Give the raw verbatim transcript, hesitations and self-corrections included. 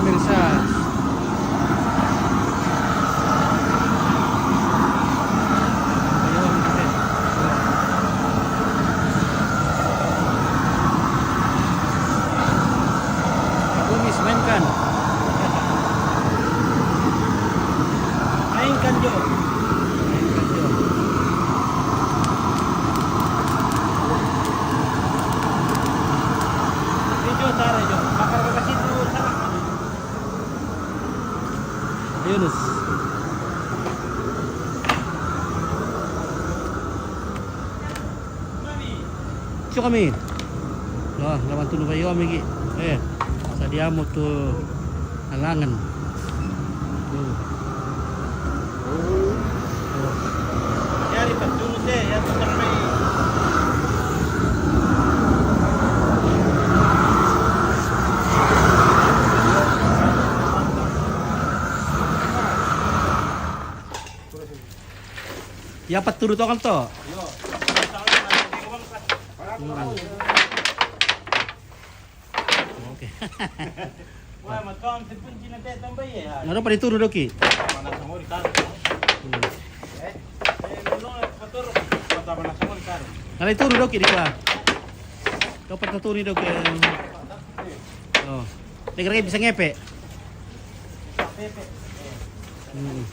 Pemirsa. Kumis, mainkan. Mainkan, Jo. Mainkan, Jo. Ini, Jo, tara, Jo. Bakar ka situ, tara. Yunus. Siyo kami. Lah, lawan tunu bayo kami gi. Eh, sa' diamo tu halangan. Tu. Yari patunu te, ya tu tamai. Ya patunu to kan to. Hmm. Oke. Wah, matang sepunci nanti tambah ya. Naro pa ditunu doki. Mana sangori taruh. Hmm. Eh, eh, belum, motor. Kota mana sangori taruh. Naro ditunu doki di kwa. Kau pernah tunu doki. Oh. Dengar bisa ngepe. Pepe. Hmm.